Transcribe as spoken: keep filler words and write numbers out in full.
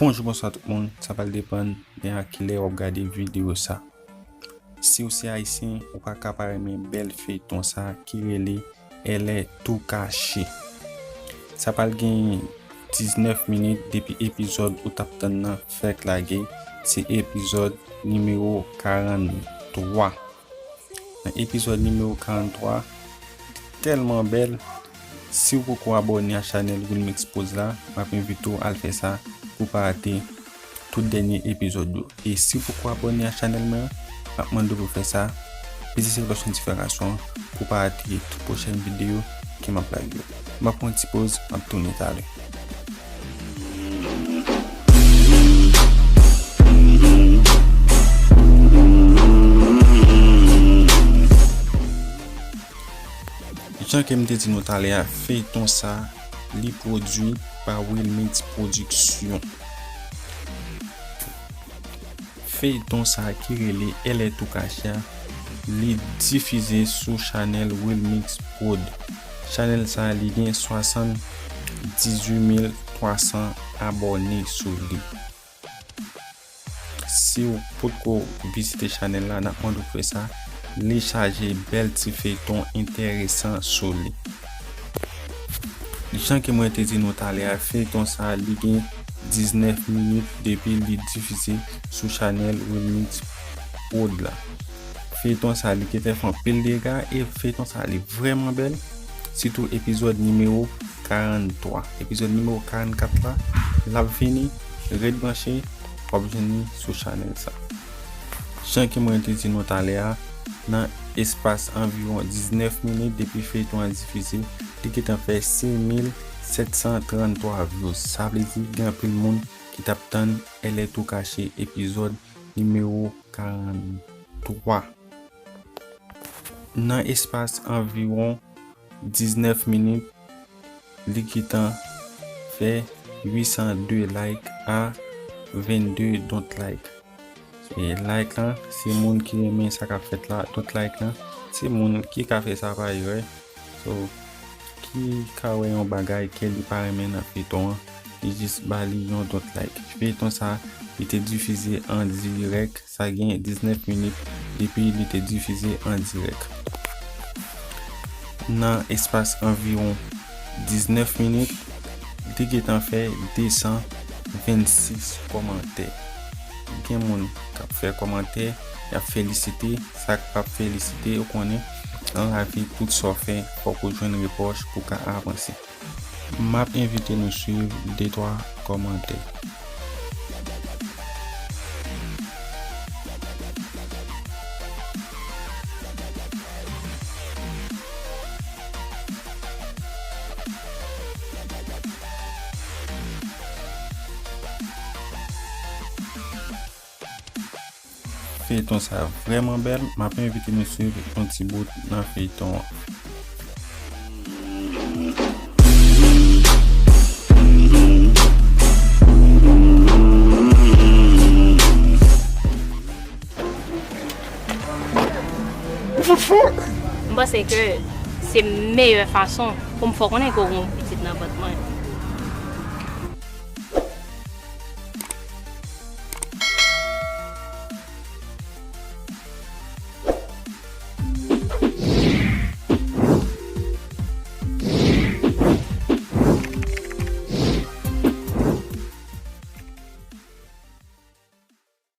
Bonjou, bonswa tout moun. Sa pral depann de a kilè w ap gade videyo sa. Si w se Ayisyen, ou pa ka pa renmen bèl feyton sa ki rele Elle est tout cachée. Sa pral gen diznèf minit depi epizòd ou t ap tann nan fèk lage. Se epizòd nimewo karanntwa. Nan epizòd nimewo karanntwa, li tèlman bèl. Si w poko abòne a chanèl Wilmix Prod la, m ap envite w al fè sa pou w pa rate tout dènye epizòd yo. E si w poko abòne a chanèl mwen an, m ap mande w pou w fè sa, peze se klòch notifikasyon an pou w pa rate tout pwochèn videyo ke m ap lage yo. M ap pran yon ti poz, m ap tounen talè. Jan ke m te di nou talè a, feyton sa, li pwodui pa Wilmix Production. Feyton sa ki rele Elle est tout cachée a, li difize sou chanèl Wilmix Prod. Chanèl sa, li gen swasanndizuit mil twasan abòne sou li. Si w potko vizite chanèl la, n ap mande w fè sa. Li chaje bèl ti feyton enteresan sou li. Jan ke mwen te di nou talè a, feyton sa, li gen diznèf minit depi li difize sou chanèl Wilmix Prod la. Feyton sa, li gentan fè anpil dega e feyton sa, li vrèman bèl. Sitou epizòd nimewo karanntwa. Epizòd nimewo karannkat la, l ap vini, ret branche, w ap jwenn li sou chanèl sa. Jan ke mwen te di nou talè a, nan espas anviwon diznèf minit depi feyton an difize, li gentan fè sis mil sèt san tranntwa views. Sa vle di gen anpil moun ki t ap tann Elle est tout cachée epizòd nimewo karanntrwa. Nan espas anviwon diznèf minit, li gentan fè uit san de like a vennde don't like. E like lan, se moun ki renmen sa k ap fèt la, don't like lan, se moun ki ka fè sa pa erè. So, ki ka wè yon bagay ke li pa renmen nan feyton an, li jis ba li yon don't like. Feyton sa, li te difize an dirèk, sa gen diznèf minit depi li te difize an dirèk. Nan espas anviwon diznèf minit, li gentan fè de san vennsis kòmantè. Gen moun k ap fè kòmantè, y ap felisite, sa k p ap felisite, ou konnen, nan lavi, tout sa w fè, fòk ou jwenn repwòch pou w ka avanse. M ap envite nou swiv de twa kòmantè. Feyton sa vrèman bèl, m ap envite nou swiv yon ti bout nan feyton an. Ou fout fou! M panse ke se meyè fason pou m fè w konnen ke w gen yon pitit nan vant mwen.